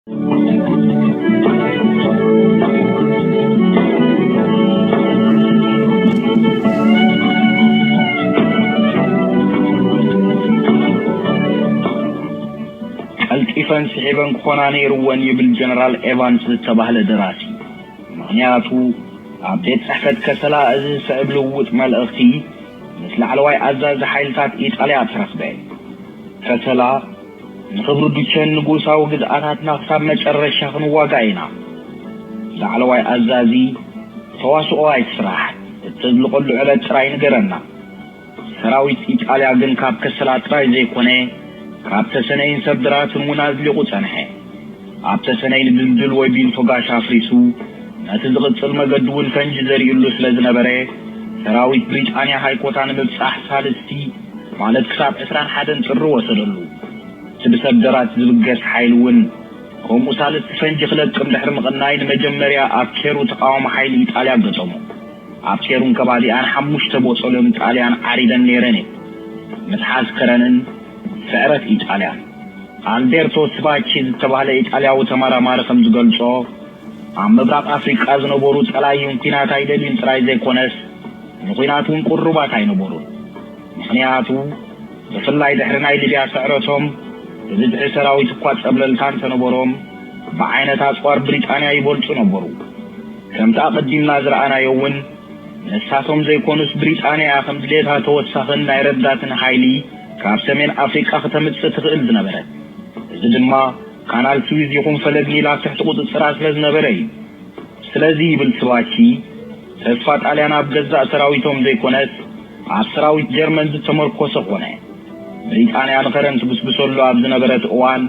ቀልጢፈን ስሒበን ክኾና ነይርወን ይብል ጀነራል ኤቫንስ ዝተባህለ ደራሲ። ምኽንያቱ ኣብ ቤት ጽሕፈት ከሰላ እዚ ዝስዕብ ልውውጥ መልእኽቲ ምስ ላዕለዋይ ኣዛዚ ሓይልታት ኢጣልያ ተረኽበ። ከሰላ ንኽብሪ ዱቸን ንጉሳዊ ግዝኣታትና ክሳብ መጨረሻ ክንዋጋእ ኢና። ላዕለዋይ ኣዛዚ፣ ተዋስኦ ኣይትስራሕ፣ እተዝልቐሉ ዕለት ጥራይ ንገረና። ሰራዊት ኢጣልያ ግን ካብ ከሰላ ጥራይ ዘይኮነ፣ ካብ ተሰነይን ሰብ ድራትን እውን ኣዝሊቑ ጸንሐ። ኣብ ተሰነይ ንድልድል ወይ ቢንቶ ጋሻ ኣፍሪሱ፣ ነቲ ዝቕጽል መገዲ እውን ፈንጂ ዘርእሉ ስለ ዝነበረ፣ ሰራዊት ብሪጣንያ ሃይኮታ ንምብጻሕ ሳልስቲ፣ ማለት ክሳብ ዕስራን ሓደን ጥሪ ወሰደሉ። እቲ ብሰብ ድራት ዝብገስ ሓይሊ እውን ከምኡ ሳልስቲ ፈንጂ ክለቅም ድሕሪ ምቕናይ፣ ንመጀመርያ ኣብ ኬሩ ተቓዋሚ ሓይሊ ኢጣልያ ገጠሙ። ኣብ ኬሩን ከባቢኣን ሓሙሽተ ቦጦሎኒ ጣልያን ዓሪደን ነይረን እየን። ምትሓዝ ከረንን ስዕረት ኢጣልያን። ኣልቤርቶ ስባቺ ዝተባህለ ኢጣልያዊ ተመራማሪ ከም ዝገልጾ፣ ኣብ ምብራቕ ኣፍሪቃ ዝነበሩ ጸላይን ኲናት ኣይደልዩን ጥራይ ዘይኮነስ፣ ንኲናት እውን ቅሩባት ኣይነበሩን። ምኽንያቱ፣ ብፍላይ ድሕሪ ናይ ሊብያ ስዕረቶም፣ ብብዝሒ ሰራዊት እኳ ጸብለልታ እንተነበሮም፣ ብዓይነት ኣጽዋር ብሪጣንያ ይበልጹ ነበሩ። ከምቲ ኣቐዲምና ዝረኣናዮ እውን፣ ንሳቶም ዘይኮኑስ ብሪጣንያ እያ ከም ድሌታ ተወሳኽን ናይ ረዳትን ሓይሊ ካብ ሰሜን ኣፍሪቃ ክተምጽእ ትኽእል ዝነበረት። እዚ ድማ ካናል ስዊዝ ይኹን ፈለግ ኒል ኣብ ትሕቲ ቁጽጽራ ስለ ዝነበረ እዩ። ስለዚ ይብል ስባቺ፣ ተስፋ ጣልያን ኣብ ገዛእ ሰራዊቶም ዘይኮነስ ኣብ ሰራዊት ጀርመን ዝተመርኮሰ ኮነ። ብሪጣንያ ንኸረን ትጉስጉሰሉ ኣብ ዝነበረት እዋን፣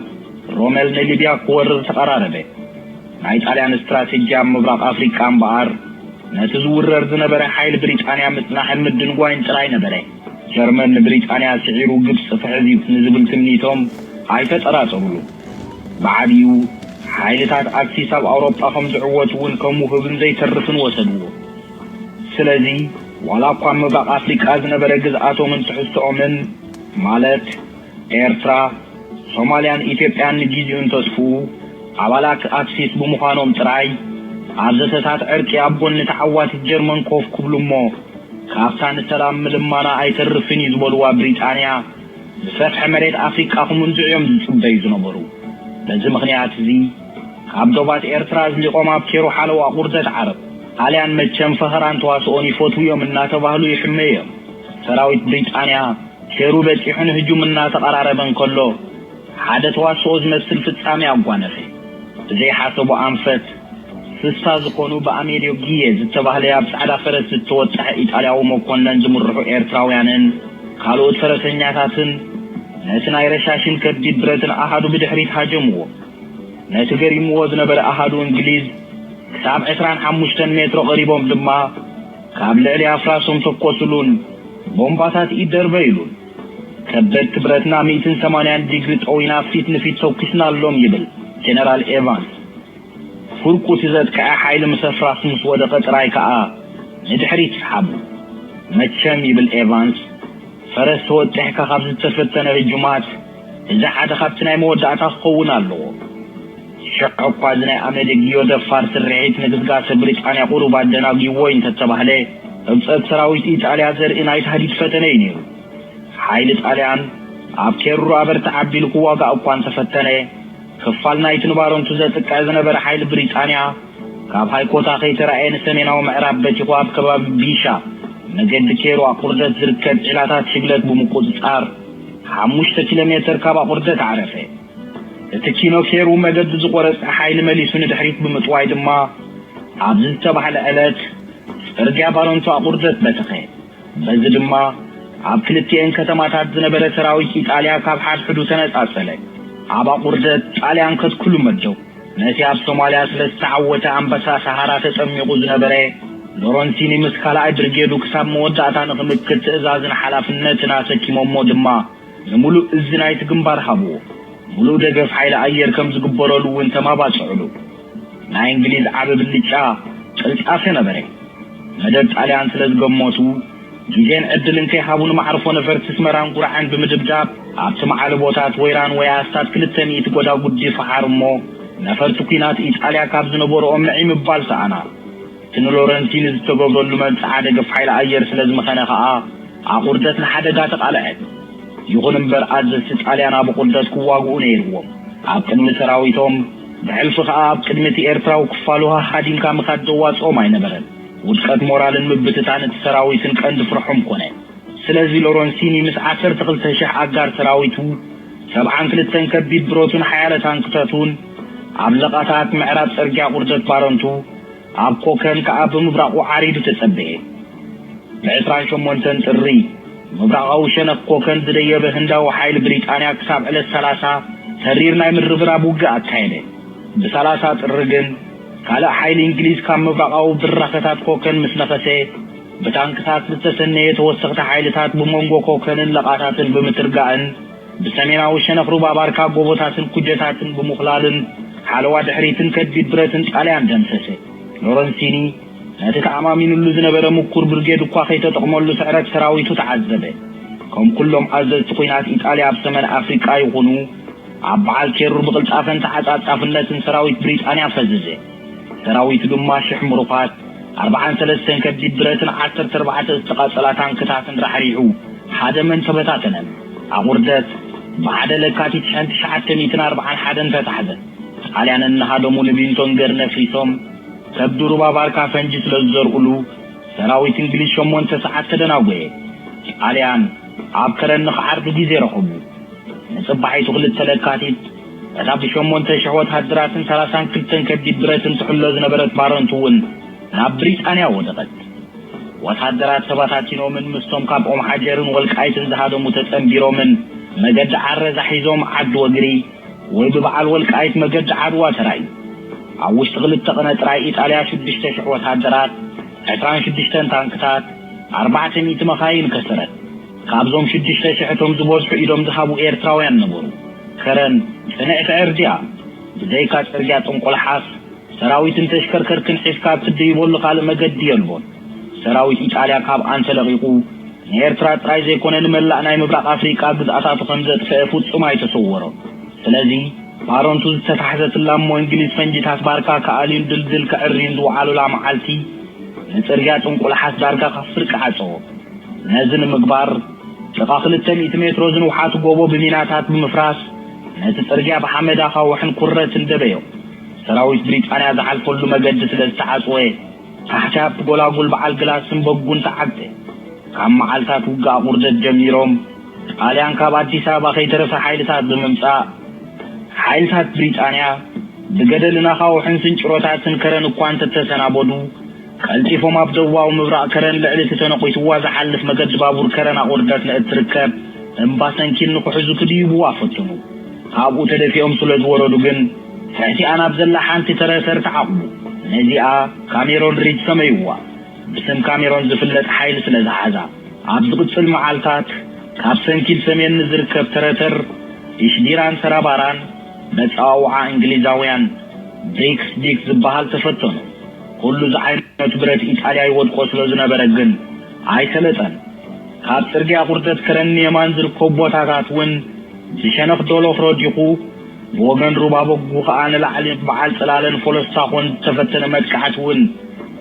ሮመል ንሊብያ ክወርር ተቐራረበ። ናይ ጣልያን ስትራቴጂ ኣብ ምብራቕ ኣፍሪቃ እምበኣር፣ ነቲ ዝውረር ዝነበረ ሓይሊ ብሪጣንያ ምጽናሕን ምድንጓይን ጥራይ ነበረ። ጀርመን ንብሪጣንያ ስዒሩ ግብጺ ክሕዝ እዩ ንዝብል ትምኒቶም ኣይተጠራጠሩሉ። ብዓቢኡ፣ ሓይልታት ኣክሲስ ኣብ ኣውሮጳ ከም ዝዕወት እውን ከም ውሁብን ዘይተርፍን ወሰድዎ። ስለዚ፣ ዋላ እኳ ኣብ ምብራቕ ኣፍሪቃ ዝነበረ ግዝኣቶምን ትሕዝቶኦምን፣ ማለት ኤርትራ፣ ሶማልያን ኢትዮጵያን ንጊዜኡ እንተጥፍኡ፣ ኣባላት ኣክሲስ ብምዃኖም ጥራይ፣ ኣብ ዘተታት ዕርቂ ኣብ ጎኒ ተዓዋቲት ጀርመን ኮፍ ክብሉ እሞ፣ ካብታ ንሰላም ምልማና ኣይተርፍን እዩ ዝበልዋ ብሪጣንያ፣ ዝሰፍሐ መሬት ኣፍሪቃ ክምንዝዑ እዮም ዝጽበዩ ዝነበሩ። በዚ ምኽንያት እዚ፣ ካብ ዶባት ኤርትራ ኣዝሊቖም ኣብ ኬሩ ሓለዋ ቁርደት ዓረብ። ጣልያን መቸም ፈኸራን ተዋስኦን ይፈትዉ እዮም እናተባህሉ ይሕመዩ እዮም። ሰራዊት ብሪጣንያ ኬሩ በጺሑ ንህጁም እናተቐራረበ እንከሎ፣ ሓደ ተዋስኦ ዝመስል ፍጻሜ ኣጓነፈ። ብዘይሓሰቦ ኣንፈት፣ ስሳ ዝኾኑ ብኣሜልዮ ጊየ ዝተባህለ ኣብ ጻዕዳ ፈረስ ዝተወጠሐ ኢጣልያዊ መኮነን ዝምርሑ ኤርትራውያንን ካልኦት ፈረሰኛታትን ነቲ ናይ ረሻሽን ከቢድ ብረትን ኣሃዱ ብድሕሪት ሃጀምዎ። ነቲ ገሪምዎ ዝነበረ ኣሃዱ እንግሊዝ ክሳብ ዕስራን ሓሙሽተን ሜትሮ ቀሪቦም ድማ ካብ ልዕሊ ኣፍራሶም ተኮሱሉን ቦምባታት ኢድ ደርበይሉን። ከበድቲ ብረትና ሚእትን ሰማንያን ዲግሪ ጠዊና ፊት ንፊት ተኩስናሎም ይብል ጀነራል ኤቫንስ። ፍርቁ እቲ ዘጥቅዐ ሓይሊ ምስ ኣፍራስ ምስ ወደቐ ጥራይ ከኣ ንድሕሪት ይስሓቡ። መቸም ይብል ኤቫንስ፣ ፈረስ ተወጢሕካ ካብ ዝተፈተነ ህጁማት፣ እዚ ሓደ ካብቲ ናይ መወዳእታ ክኸውን ኣለዎ። ሽዑ እኳ እዚ ናይ ኣመደግዮ ደፋር ስርሒት ንግስጋሰ ብሪጣንያ ቁሩብ ኣደናጊዎ እንተተባህለ፣ ህብጸት ሰራዊት ኢጣልያ ዘርኢ ናይ ታህዲድ ፈተነ እዩ ነይሩ። ሓይሊ ጣልያን ኣብ ኬሩ ኣበርትዕ ኣቢሉ ክዋጋእ እኳ እንተፈተነ፣ ክፋል ናይቲ ንባረንቱ ዘጥቅዕ ዝነበረ ሓይሊ ብሪጣንያ፣ ካብ ሃይኮታ ከይተራእየ ንሰሜናዊ ምዕራብ በቲኹ ኣብ ከባቢ ቢሻ፣ መገዲ ኬሩ ኣቁርደት ዝርከብ ዒላታት ሽግለት ብምቁጽጻር፣ ሓሙሽተ ኪሎ ሜተር ካብ ኣቁርደት ዓረፈ። እቲ ኪኖ ኬሩ መገዲ ዝቆረጸ ሓይሊ መሊሱ ንድሕሪት ብምጥዋይ ድማ፣ ኣብዚ ዝተባህለ ዕለት ጽርግያ ባረንቱ ኣቁርደት በተኸ። በዚ ድማ ኣብ ክልቲኤን ከተማታት ዝነበረ ሰራዊት ኢጣልያ ካብ ሓድሕዱ ተነጻጸለ። ኣብ ኣቁርደት ጣልያን ከትክሉ መደቡ። ነቲ ኣብ ሶማልያ ስለ ዝተዓወተ ኣንበሳ ሰሃራ ተጸሚቑ ዝነበረ ሎረንሲኒ ምስ ካልኣይ ብርጌዱ ክሳብ መወዳእታ ንኽምክት ትእዛዝን ሓላፍነትን ኣሰኪሞሞ ድማ፣ ንምሉእ እዚ ናይቲ ግንባር ሃብዎ። ምሉእ ደገፍ ሓይሊ ኣየር ከም ዝግበረሉ እውን ተማባጽዕሉ። ናይ እንግሊዝ ዓቢ ብልጫ ቅልጣፈ ነበረ። መደብ ጣልያን ስለ ዝገመቱ፣ ግዜን ዕድልን ከይሃቡ ንማዕርፎ ነፈርቲ ኣስመራን ጉራዕን ብምድብዳብ፣ ኣብቲ መዓልቦታት ወይራን ወይ ኣስታት ክልተ ሚእቲ ጎዳጉዲ ፈሓር እሞ፣ ነፈርቲ ኲናት ኢጣልያ ካብ ዝነበርኦም ንዒ ምባል ሰኣና። እቲ ንሎረንቲኒ ዝተገብረሉ መብጽዓ ደገፍ ሓይሊ ኣየር ስለ ዝመኸነ ከኣ ኣቑርደት ንሓደጋ ተቓልዐት። ይኹን እምበር ኣዘዝቲ ጣልያን ኣብ ቁርደት ክዋግኡ ነይርዎም። ኣብ ቅድሚ ሰራዊቶም፣ ብሕልፊ ከኣ ኣብ ቅድሚ እቲ ኤርትራዊ ክፋሉ ሃዲምካ ምኻድ ዘዋጽኦም ኣይነበረን። ውድቀት ሞራልን ምብትታን እቲ ሰራዊትን ቀንዲ ፍርሖም ኮነ። ስለዚ ሎረንሲኒ ምስ ዓሰርተ ክልተ ሽሕ ኣጋር ሰራዊቱ፣ ሰብዓን ክልተን ከቢድ ብረቱን ሓያለ ታንክታቱን ኣብ ለቓታት ምዕራብ ጽርግያ ቁርደት ባረንቱ ኣብ ኮከን ከኣ ብምብራቑ ዓሪዱ ተጸበየ። ብ28 ጥሪ ምብራቓዊ ሸነኽ ኮከን ዝደየበ ህንዳዊ ሓይሊ ብሪጣንያ ክሳብ ዕለት ሰላሳ ተሪር ናይ ምርብራብ ውግእ ኣካየደ። ብ30 ጥሪ ግን ካልእ ሓይሊ እንግሊዝ ካብ ምብራቓዊ ብራኸታት ኮከን ምስ ነኸሰ፣ ብታንክታት ዝተሰነየ ተወሰኽቲ ሓይልታት ብመንጎ ኮከንን ለቓታትን ብምትርጋእን ብሰሜናዊ ሸነኽ ሩባ ባርካ ጎቦታትን ኩጀታትን ብምኹላልን ሓለዋ ድሕሪትን ከቢድ ብረትን ጣልያን ደምሰሰ። ሎረንሲኒ ነቲ ተኣማሚኑሉ ዝነበረ ምኩር ብርጌድ እኳ ከይተጠቕመሉ ስዕረት ሰራዊቱ ተዓዘበ። ከም ኩሎም ኣዘዝቲ ኲናት ኢጣልያ ኣብ ሰሜን ኣፍሪቃ ይኹኑ ኣብ በዓል ኬሩ ብቕልጣፈን ተዓጻጻፍነትን ሰራዊት ብሪጣንያ ፈዘዘ። ሰራዊቱ ድማ ሽሕ ምሩኻት፣ ኣርባዓን ሰለስተን ከቢድ ብረትን ዓሰርተ ኣርባዕተ ዝተቓጸላ ታንክታትን ራሕሪሑ ሃደመን ተበታተነን። ኣቑርደት ብሓደ ለካቲት ሽሕን ትሽዓተ ሚእትን ኣርባዓን ሓደን ተታሕዘ። ጣልያን እናሃደሙ ንቢንቶን ገር ነፊሶም ከብዲ ሩባ ባርካ ፈንጂ ስለ ዝዘርኡሉ ሰራዊት እንግሊዝ ሸሞንተ ሰዓት ተደናጎየ። ጣልያን ኣብ ከረን ንኽዓርዱ ግዜ ረኸቡ። ንጽባሒቱ ክልተ ለካቲት እታ ብሸሞንተ ሽሕ ወተሃደራትን ሰላሳን ክልተን ከቢድ ብረትን ትሕሎ ዝነበረት ባረንቱ እውን ናብ ብሪጣንያ ወደቐት። ወተሃደራት ተበታቲኖምን ምስቶም ካብ ኦም ሓጀርን ወልቃይትን ዝሃደሙ ተጸንቢሮምን መገዲ ዓረዛ ሒዞም ዓዲ ወግሪ ወይ ብበዓል ወልቃይት መገዲ ዓድዋ ተራእዩ። ኣብ ውሽጢ ክልተ ቅነ ጥራይ ኢጣልያ ሽዱሽተ ሽሕ ወተሃደራት፣ ዕስራን ሽዱሽተን ታንክታት፣ ኣርባዕተ ሚእቲ መኻይን ከሰረት። ካብዞም ሽዱሽተ ሽሕ እቶም ዝበዝሑ ኢዶም ዝሃቡ ኤርትራውያን ነበሩ። ከረን ጽንዕቲ ዕርዲ እያ። ብዘይካ ጽርግያ ጥንቁልሓስ ሰራዊትን ተሽከርከርትን ሒዝካ እትድይበሉ ካልእ መገዲ የልቦን። ሰራዊት ኢጣልያ ካብ ኣንተ ለቒቑ ንኤርትራ ጥራይ ዘይኮነ ንመላእ ናይ ምብራቕ ኣፍሪቃ ግዝኣታቱ ከም ዘጥፍአ ፍጹም ኣይተሰወሮን። ስለዚ ባረንቱ ዝተታሕዘትላ እሞ እንግሊዝ ፈንጂታት ባርካ ክኣልዩን ድልድል ከዕርዩን ዝወዓሉላ መዓልቲ ንጽርግያ ጥንቁልሓስ ዳርጋ ካብ ፍርቂ ዓጸዎ። ነዚ ንምግባር ጥቓ ክልተ ሚእቲ ሜትሮ ዝንውሓት ጎቦ ብሚናታት ብምፍራስ ነቲ ጽርግያ ብሓመድ ኣኻውሕን ኩረትን ደበዮ። ሰራዊት ብሪጣንያ ዝሓልፈሉ መገዲ ስለ ዝተዓጽወ ታሕቲ ኣብቲ ጎላጉል በዓል ግላስን በጉን ተዓግተ። ካብ መዓልታት ውግእ ኣቑርደት ጀሚሮም ጣልያን ካብ ኣዲስ ኣበባ ከይተረፈ ሓይልታት ብምምጻእ ሓይልታት ብሪጣንያ ብገደልን ኣኻውሕን ስንጭሮታትን ከረን እኳ እንተተሰናበዱ ቀልጢፎም ኣብ ደቡባዊ ምብራቕ ከረን ልዕሊ እቲ ተነቒትዋ ዝሓልፍ መገዲ ባቡር ከረን ኣቑርደት ንእትርከብ እምባ ሰንኪል ንክሕዙ ክድይብዋ ፈትኑ። ካብኡ ተደፊኦም ስለ ዝወረዱ ግን ትሕቲኣ ናብ ዘላ ሓንቲ ተረተር ተዓቕቡ። ነዚኣ ካሜሮን ሪጅ ሰመይዋ። ብስም ካሜሮን ዝፍለጥ ሓይሊ ስለ ዝሓዛ ኣብ ዝቕጽል መዓልታት ካብ ሰንኪል ሰሜን ንዝርከብ ተረተር ኢሽዲራን ሰራባራን መጸዋውዓ እንግሊዛውያን ብሪክስ ዲክ ዝበሃል ተፈተኑ። ኩሉ ዝዓይነቱ ብረት ኢጣልያ ይወድቆ ስለ ዝነበረ ግን ኣይሰለጠን። ካብ ጽርግያ ቁርደት ከረን የማን ዝርከቡ ቦታታት እውን ብሸነኽ ዶሎኽ ረዲኹ ብወገን ሩባ በጉ ኸኣ ንላዕሊ በዓል ጽላለን ፎለስታኾን ዝተፈተነ መጥቃዕቲ እውን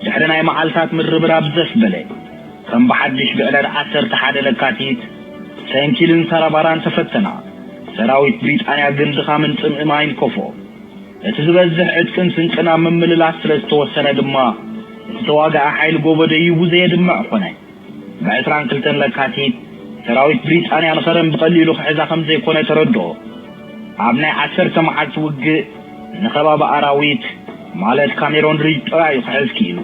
ድሕሪ ናይ መዓልታት ምርብራብ ዘፍ በለ። ከም ብሓድሽ ብዕለት ዓሰርተ ሓደ ለካቲት ሰንኪልን ሰራባራን ተፈተና። ሰራዊት ብሪጣንያ ግን ድኻምን ጽምእም ኣይንከፎ። እቲ ዝበዝሕ ዕጥቅን ስንቅን ኣብ ምምልላስ ስለ ዝተወሰነ ድማ እቲ ተዋጋኢ ሓይሊ ጎቦ ደይቡ ዘየድምዕ ኾነ። ብ22 ለካቲት ሰራዊት ብሪጣንያ ንኸረን ብቐሊሉ ክሕዛ ከም ዘይኮነ ተረድኦ። ኣብ ናይ ዓሰርተ መዓልቲ ውግእ ንኸባቢ ኣራዊት ማለት ካሜሮን ሪጅ ጥራይ እዩ ክሕዝ ክኢሉ።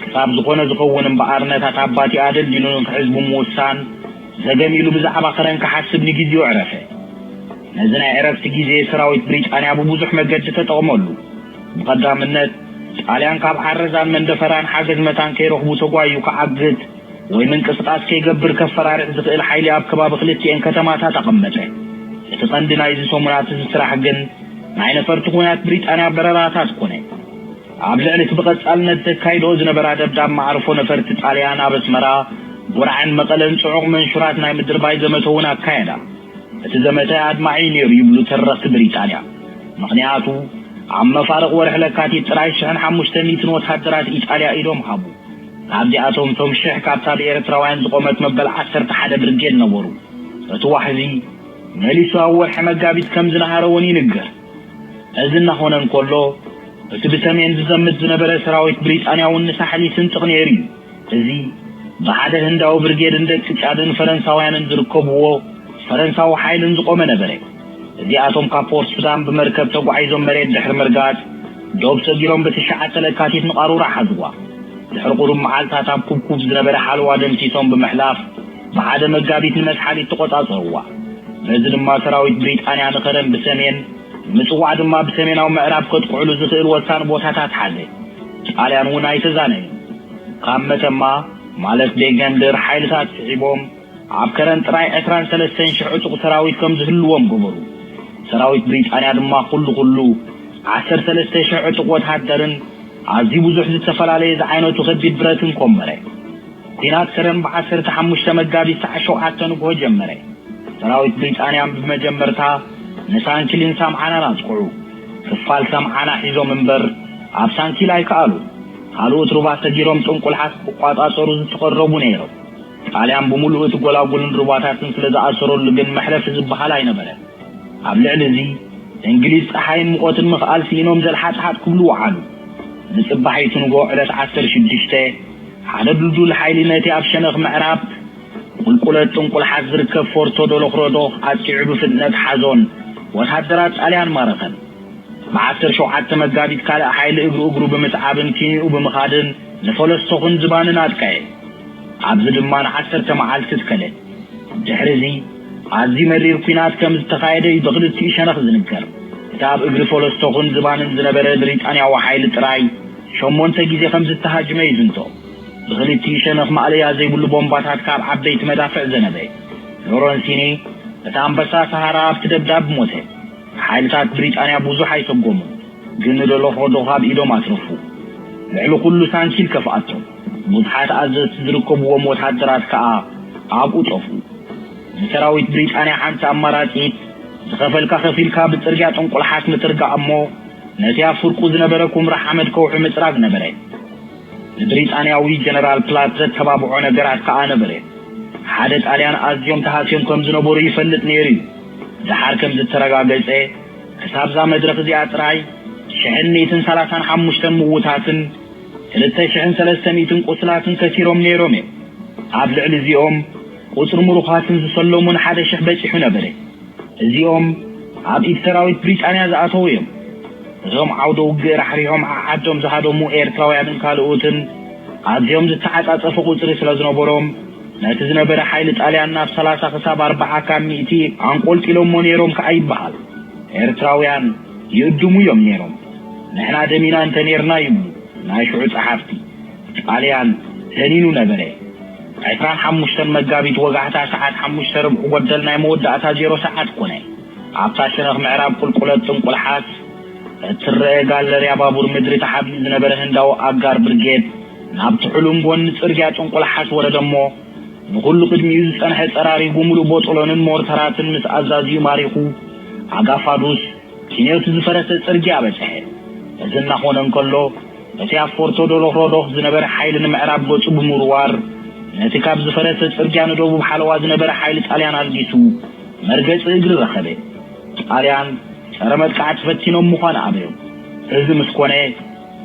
ክሳብ ዝኾነ ዝኸውን እምበኣር ነታ ታባቲኣ ደልዲሉ ንክሕዝ ብምውሳን ዘገም ኢሉ ብዛዕባ ከረን ክሓስብ ንግዜኡ ዕረፈ። ነዚ ናይ ዕረፍቲ ግዜ ሰራዊት ብሪጣንያ ብብዙሕ መገዲ ተጠቕመሉ። ብቐዳምነት ጣልያን ካብ ዓረዛን መንደፈራን ሓገዝ መታን ከይረኽቡ ተጓዩ ክዓግት ወይ ምንቅስቓስ ከይገብር ከፈራርሕ ዝኽእል ሓይሊ ኣብ ከባቢ ክልቲኤን ከተማታት ኣቐመጠ። እቲ ቀንዲ ናይዚ ሰሙናት እዚ ስራሕ ግን ናይ ነፈርቲ ኲናት ብሪጣንያ በረራታት ኮነ። ኣብ ልዕሊ እቲ ብቐጻልነት ዘካይድኦ ዝነበራ ደብዳብ መዓርፎ ነፈርቲ ጣልያን ኣብ ኣስመራ፣ ጉርዓን መቐለን ጽዑቕ መንሹራት ናይ ምድርባይ ዘመተ እውን ኣካየዳ። እቲ ዘመተ ኣድማዒ ነይሩ ይብሉ ተረኽቲ ብሪጣንያ። ምኽንያቱ ኣብ መፋርቕ ወርሒ ለካቲት ጥራይ ሽሕን ሓሙሽተ ሚእትን ወታደራት ኢጣልያ ኢዶም ሃቡ። ካብዚኣቶም እቶም ሽሕ ካብታ ብኤርትራውያን ዝቖመት መበል ዓሰርተ ሓደ ብርጌድ ነበሩ። እቲ ዋሕዚ መሊሱ ኣብ ወርሒ መጋቢት ከም ዝነሃረ እውን ይንገር። እዚ እናኾነ እንከሎ፣ እቲ ብሰሜን ዝዘምት ዝነበረ ሰራዊት ብሪጣንያ እውን ንሳሕል ይስንጥቕ ነይሩ እዩ። እዚ ብሓደ ህንዳዊ ብርጌድን ደቂ ጫድን ፈረንሳውያንን ዝርከብዎ ፈረንሳዊ ሓይልን ዝቖመ ነበረ። እዚኣቶም ካብ ፖርት ሱዳን ብመርከብ ተጓዒዞም መሬት ድሕሪ ምርጋጽ፣ ዶብ ሰጊሮም ብትሽዓተ ለካቲት ንቓሩራ ሓዝዋ። ድሕሪ ቁሩብ መዓልታት ኣብ ኩብኩብ ዝነበረ ሓለዋ ደምሲሶም ብምሕላፍ፣ ብሓደ መጋቢት ንመስሓሊት ተቖጻጸርዋ። በዚ ድማ ሰራዊት ብሪጣንያ ንኸረን ብሰሜን፣ ምጽዋዕ ድማ ብሰሜናዊ ምዕራብ ከጥቅዕሉ ዝኽእል ወሳኒ ቦታታት ሓዘ። ጣልያን እውን ኣይተዛነየን። ካብ መተማ፣ ማለት ቤገንድር፣ ሓይልታት ስዒቦም ኣብ ከረን ጥራይ ዕስራን ሰለስተን ሽሕ ዕጡቕ ሰራዊት ከም ዝህልዎም ገበሩ። ሰራዊት ብሪጣንያ ድማ ኩሉ ኩሉ ዓሰርተ ሰለስተ ሽሕ ዕጡቕ ወተሃደርን ኣዝዩ ብዙሕ ዝተፈላለየ ዝዓይነቱ ከቢድ ብረትን ኮመረ። ኲናት ከረን ብዓሰርተ ሓሙሽተ መጋቢት ሰዓት ሸውዓተ ንግሆ ጀመረ። ሰራዊት ብሪጣንያ ብመጀመርታ ንሳንኪልን ሳምዓናን ኣጥቅዑ። ክፋል ሳምዓና ሒዞም እምበር ኣብ ሳንኪል ኣይከኣሉ። ካልኦት ሩባ ሰጊሮም ጥንቁልሓት ክቋጻጸሩ ዝተቐረቡ ነይሮም። ጣልያን ብምሉኡ እቲ ጎላጉልን ሩባታትን ስለ ዝኣሰረሉ ግን መሕለፊ ዝበሃል ኣይነበረን። ኣብ ልዕሊ እዚ እንግሊዝ ጸሓይን ሙቐትን ምኽኣል ስኢኖም ዘልሓጥሓጥ ክብሉ ወዓሉ። ንጽባሒቱ ንግሆ ዕለት ዓሰርተ ሽዱሽተ ሓደ ድልዱል ሓይሊ ነቲ ኣብ ሸነኽ ምዕራብ ቁልቁለት ጥንቁልሓት ዝርከብ ፎርቶ ዶሎኽሮዶኽ ኣጥቂዑ ብፍጥነት ሓዞን ወታደራት ጣልያን ማረኸን። ብዓሰርተ ሸውዓተ መጋቢት ካልእ ሓይሊ እግሪ እግሩ ብምስዓብን ኪኒኡ ብምኻድን ንፈለስቶኽን ዝባንን ኣጥቀዐ። ኣብዚ ድማ ንዓሰርተ መዓልቲ ትከለ። ድሕሪ እዚ ኣዝዩ መሪር ኲናት ከም ዝተኻየደ እዩ ብኽልቲኡ ሸነኽ ዝንገር። እቲ ኣብ እግሪ ፈለስቶኽን ዝባንን ዝነበረ ብሪጣንያዊ ሓይሊ ጥራይ ሸሞንተ ግዜ ከም ዝተሃጅመ ይዝንቶ። ብኽልቲኡ ሸነኽ ማእለያ ዘይብሉ ቦምባታት ካብ ዓበይቲ መዳፍዕ ዘነበ። ሎረንሲኒ፣ እቲ ኣንበሳ ሰሃራ፣ ኣብቲ ደብዳብ ሞተ። ሓይልታት ብሪጣንያ ብዙሕ ኣይሰጎሙን፣ ግን ንደሎኽሮዶኽ ኣብ ኢዶም ኣትረፉ። ልዕሊ ኩሉ ሳንኪል ከፍኣቶም። ብዙሓት ኣዘዝቲ ዝርከብዎም ወታደራት ከኣ ኣብኡ ጠፍኡ። ንሰራዊት ብሪጣንያ ሓንቲ ኣማራጺት ዝኸፈልካ ከፊልካ ብጽርግያ ጥንቁልሓት ምትርጋእ እሞ ነቲ ኣብ ፍርቁ ዝነበረ ኩምራ ሓመድ ከውሒ ምጽራግ ነበረ። ንብሪጣንያዊ ጀነራል ፕላት ዘተባብዖ ነገራት ከኣ ነበረ። ሓደ ጣልያን ኣዝዮም ተሃስዮም ከም ዝነበሩ ይፈልጥ ነይሩ እዩ። ደሓር ከም ዝተረጋገጸ፣ ክሳብዛ መድረኽ እዚኣ ጥራይ ሽሕን ሚእትን ሰላሳን ሓሙሽተን ምዉታትን ክልተ ሽሕን ሰለስተ ሚእትን ቁስላትን ከሲሮም ነይሮም እዮም። ኣብ ልዕሊ እዚኦም ቁጽሪ ምሩኻትን ዝሰለሙን ሓደ ሽሕ በጺሑ ነበረ። እዚኦም ኣብ ኢድ ሰራዊት ብሪጣንያ ዝኣተዉ እዮም። እዞም ዓውደ ውግእ ራሕሪሖም ዓዓዶም ዝሃደሙ ኤርትራውያንን ካልኦትን ኣዝዮም ዝተዓጻጸፈ ቁጽሪ ስለ ዝነበሮም፣ ነቲ ዝነበረ ሓይሊ ጣልያን ናብ ሰላሳ ክሳብ ኣርብዓ ካብ ሚእቲ ኣንቆልቂሎሞ ነይሮም ከኣ ይበሃል። ኤርትራውያን ይእድሙ እዮም ነይሮም። ንሕና ደሚና እንተ ኔርና ይብሉ ናይ ሽዑ ጸሓፍቲ። ጣልያን ደኒኑ ነበረ። ዕስራን ሓሙሽተን መጋቢት ወጋሕታ ሰዓት ሓሙሽተ ርብዒ ጎደል ናይ መወዳእታ ዜሮ ሰዓት ኮነ። ኣብታ ሸነኽ ምዕራብ ቁልቁለት ጥንቁልሓስ እትረአ ጋለርያ ባቡር ምድሪ ተሓቢኡ ዝነበረ ህንዳዊ ኣጋር ብርጌድ ናብቲ ሕሉም ጎኒ ጽርግያ ጥንቁልሓስ ወረደ እሞ፣ ንኹሉ ቅድሚኡ ዝጸንሐ ጸራሪጉ ምሉእ ቦጦሎንን ሞርተራትን ምስ ኣዛዚኡ ማሪኹ፣ ኣጋፋዱስ ኪንዮቲ ዝፈረሰ ጽርግያ በጽሐ። እዚ እናኾነ እንከሎ፣ እቲ ኣብ ፎርቶ ዶሎኽሮዶኽ ዝነበረ ሓይሊ ንምዕራብ ገጹ ብምውርዋር፣ ነቲ ካብ ዝፈረሰ ጽርግያ ንደቡብ ሓለዋ ዝነበረ ሓይሊ ጣልያን ኣልጊሱ መርገጺ እግሪ ረኸበ። ጣልያን ጸረ መጥቃዕቲ ፈቲኖም ምዃን ኣበዮም። እዚ ምስ ኮነ፣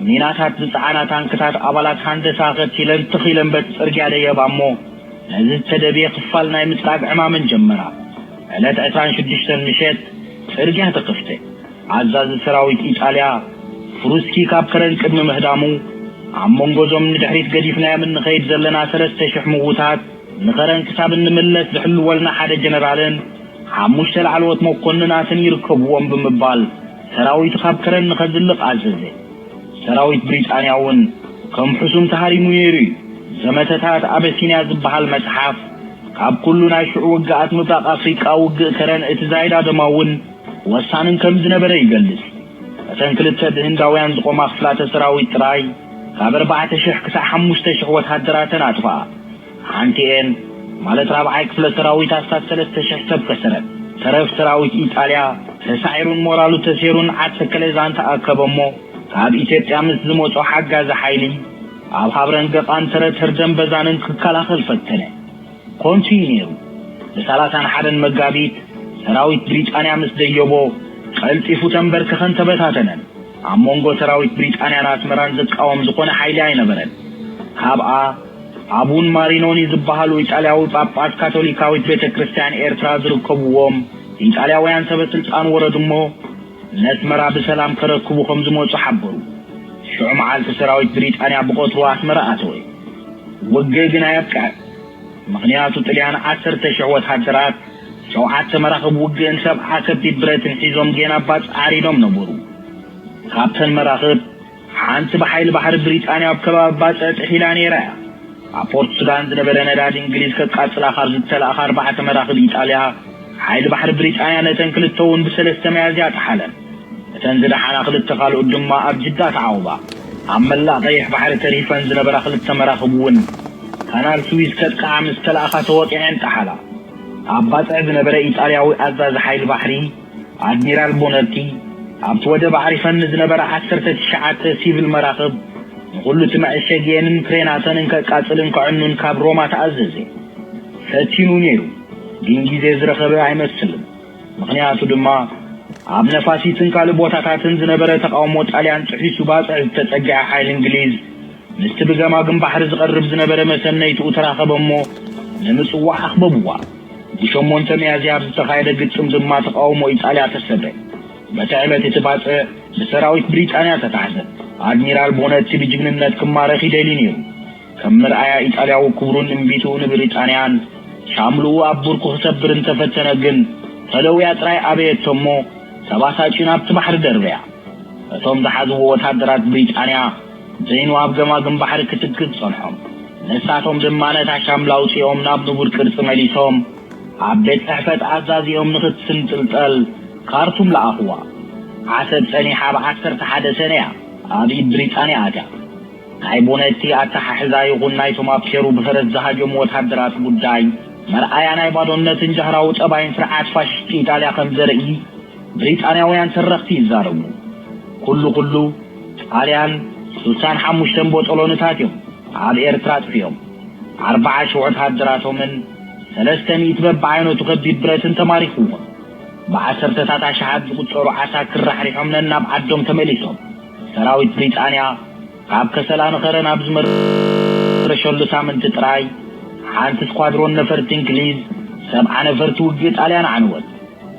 ሚናታት ዝጸዓና ታንክታት ኣባላት ሃንደሳ ከቲለን ትኽ ኢለን በቲ ጽርግያ ደየባ እሞ፣ ነዚ ዝተደብየ ክፋል ናይ ምጽራግ ዕማመን ጀመራ። ዕለት ዕስራን ሽዱሽተን ምሸት ጽርግያ ተኸፍተ። ኣዛዚ ሰራዊት ኢጣልያ ፍሩስኪ ካብ ከረን ቅድሚ ምህዳሙ፣ ኣብ መንጎ እዞም ንድሕሪት ገዲፍናዮም እንኸይድ ዘለና ሰለስተ ሽሕ ምዉታት፣ ንኸረን ክሳብ እንምለስ ዝሕልወልና ሓደ ጀነራልን ሓሙሽተ ላዕለዎት መኮንናትን ይርከብዎም ብምባል፣ ሰራዊቱ ካብ ከረን ንኸዝልቕ ኣዘዘ። ሰራዊት ብሪጣንያ እውን ከም ሕሱም ተሃሪሙ ነይሩ እዩ። ዘመተታት ኣበሲንያ ዝበሃል መጽሓፍ፣ ካብ ኩሉ ናይ ሽዑ ውግኣት ምብራቕ ኣፍሪቃ ውግእ ከረን እቲ ዛይዳ ደማውን ወሳንን ከም ዝነበረ ይገልጽ። እተን ክልተ ብህንዳውያን ዝቖማ ክፍላተ ሰራዊት ጥራይ ካብ ኣርባዕተ ሽሕ ክሳዕ ሓሙሽተ ሽሕ ወተሃደራተን ኣጥፍኣ። ሓንቲኤን፣ ማለት ራብዓይ ክፍለ ሰራዊት፣ ኣስታት ሰለስተ ሽሕ ሰብ ከሰረት። ተረፍ ሰራዊት ኢጣልያ ተሳዒሩን ሞራሉ ተሴሩን ዓሰከለ ዛንታ ኣከበ እሞ፣ ካብ ኢትዮጵያ ምስ ዝመጾ ሓጋዚ ሓይሊ ኣብ ሃብረን ገቓን ተረተር ደንበዛንን ክከላኸል ፈተነ። ኮንቱ እዩ ነይሩ። ብ31 መጋቢት ሰራዊት ብሪጣንያ ምስ ደየቦ፣ ቀልጢፉ ተንበርከኸን ተበታተነን። ኣብ መንጎ ሰራዊት ብሪጣንያን ኣስመራን ዝቃወም ዝኾነ ሓይሊ ኣይነበረን። ካብኣ ኣቡን ማሪኖኒ ዝበሃሉ ኢጣልያዊ ጳጳስ ካቶሊካዊት ቤተ ክርስቲያን ኤርትራ ዝርከብዎም ኢጣልያውያን ሰበ ስልጣን ወረዱ እሞ፣ ነስመራ ብሰላም ከረክቡ ከም ዝመጹ ሓበሩ። ሽዑ መዓልቲ ሰራዊት ብሪጣንያ ብቐትሩ ኣስመራ ኣተወ። ውግእ ግን ኣየብቅዐ። ምኽንያቱ ጥልያን 10,000 ወታደራት፣ ሸውዓተ መራኽብ ውግእን ሰብዓ ከቢድ ብረትን ሒዞም ጌና ባጽዕ ዓሪዶም ነበሩ። ካብተን መራኽብ ሓንቲ ብሓይሊ ባሕሪ ብሪጣንያ ኣብ ከባቢ ባጽዕ ጥሒላ ነይራ እያ። ኣብ ፖርት ሱዳን ዝነበረ ነዳዲ እንግሊዝ ከቃጽላ ካብ ዝተላእኻ ኣርባዕተ መራኽብ ኢጣልያ፣ ሓይሊ ባሕሪ ብሪጣንያ ነተን ክልተ እውን ብሰለስተ መያዝያ ጠሓለን። እተን ዝደሓና ክልተ ካልኦት ድማ ኣብ ጅዳ ተዓቑባ። ኣብ መላእ ቀይሕ ባሕሪ ተሪፈን ዝነበራ ክልተ መራኽብ እውን ካናል ስዊዝ ከጥቅዓ ምስ ተላእኻ ተወቂዐን ጠሓላ። ኣብ ባጽዕ ዝነበረ ኢጣልያዊ ኣዛዚ ሓይሊ ባሕሪ ኣድሚራል ቦነቲ፣ ኣብቲ ወደብ ኣዕሪፈን ንዝነበራ ዓሰርተ ትሽዓተ ሲቪል መራኽብ፣ ንኹሉ እቲ መዐሸጊኤንን ክሬናተንን ከቃጽልን ከዕኑን ካብ ሮማ ተኣዘዘ። ፈቲኑ ነይሩ፣ ግን ግዜ ዝረኸበ ኣይመስልን። ምኽንያቱ ድማ፣ ኣብ ነፋሲትን ካልእ ቦታታትን ዝነበረ ተቃውሞ ጣልያን ጥሒሱ ባጽዕ ዝተጸግዐ ሓይሊ እንግሊዝ፣ ምስቲ ብገማግም ባሕሪ ዝቐርብ ዝነበረ መሰነይትኡ ተራኸበ እሞ፣ ንምጽዋዕ ኣኽበብዋ። ብ8 ሚያዝያ ኣብ ዝተኻየደ ግጥም ድማ ተቃውሞ ኢጣልያ ተሰብረ። በቲ ዕለት እቲ ባጽዕ ብሰራዊት ብሪጣንያ ተታሕዘ። ኣድሚራል ቦነቲ ብጅግንነት ክማረኽ ይደሊ ነይሩ። ከም መርኣያ ኢጣልያዊ ክብሩን እምቢትኡ ንብሪጣንያን ሻምልኡ ኣብ ብርኩ ክሰብር እንተፈተነ ግን፣ ተለውያ ጥራይ ኣበየቶ እሞ፣ ተባሳጭ ናብቲ ባሕሪ ደርበያ። እቶም ዝሓዝዎ ወታደራት ብሪጣንያ ዘይኑ ኣብ ገማግም ባሕሪ ክትግዝ ጸንሖም። ንሳቶም ድማ ነታ ሻምላ ኣውጺኦም ናብ ንቡር ቅርጺ መሊሶም፣ ኣብ ቤት ጽሕፈት ኣዛዚኦም ንኽትስንጥልጠል ካርቱም ለኣኽዋ። ዓሰብ ጸኒሓ ብ11 ሰነ እያ ኣብ ኢድ ብሪጣንያ ኣትያ። ናይ ቦነቲ ኣተሓሕዛ ይኹን ናይቶም ኣብ ኬሩ ብፈረስ ዝሃጀሙ ወታደራት ጉዳይ፣ መርኣያ ናይ ባዶነትን ጃህራዊ ጠባይን ስርዓት ፋሽስት ኢጣልያ ከም ዘርኢ ብሪጣንያውያን ተረኽቲ ይዛረቡ። ኩሉ ኩሉ፣ ጣልያን 65 ቦጦሎንታት እዮም ኣብ ኤርትራ ኣጥፊኦም። ኣርባዓ ሽሕ ወተሃደራቶምን ሰለስተ ሚእቲ በብዓይነቱ ከቢድ ብረትን ተማሪኽዎም። ብዓሰርተታት ኣሽሓት ዝቑጸሩ ዓሳክር ራሕሪሖም ነናብ ዓዶም ተመሊሶም። ሰራዊት ብሪጣንያ ካብ ከሰላ ንኸረን ኣብ ዝመረሸሉ ሳምንቲ ጥራይ፣ ሓንቲ ስኳድሮን ነፈርቲ እንግሊዝ፣ ሰብዓ ነፈርቲ ውግእ ጣልያን ዓንወት።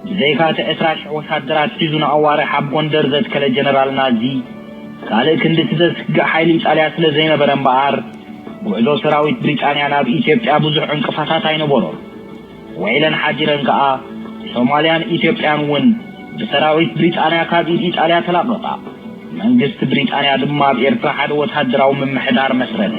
ብዘይካ እቲ ዕስራ ሽሕ ወታደራት ሒዙ ንኣዋርሕ ኣብ ጎንደር ዘትከለ ጀነራል ናዚ፣ ካልእ ክንድቲ ዘስግእ ሓይሊ ኢጣልያ ስለ ዘይነበረ እምበኣር፣ ጉዕዞ ሰራዊት ብሪጣንያ ናብ ኢትዮጵያ ብዙሕ ዕንቅፋታት ኣይነበሮን። ውዒለን ሓዲረን ከኣ፣ ሶማልያን ኢትዮጵያን እውን ብሰራዊት ብሪጣንያ ካብ ኢድ ኢጣልያ ተላቐቓ። መንግስቲ ብሪጣንያ ድማ ኣብ ኤርትራ ሓደ ወታደራዊ ምምሕዳር መስረተ።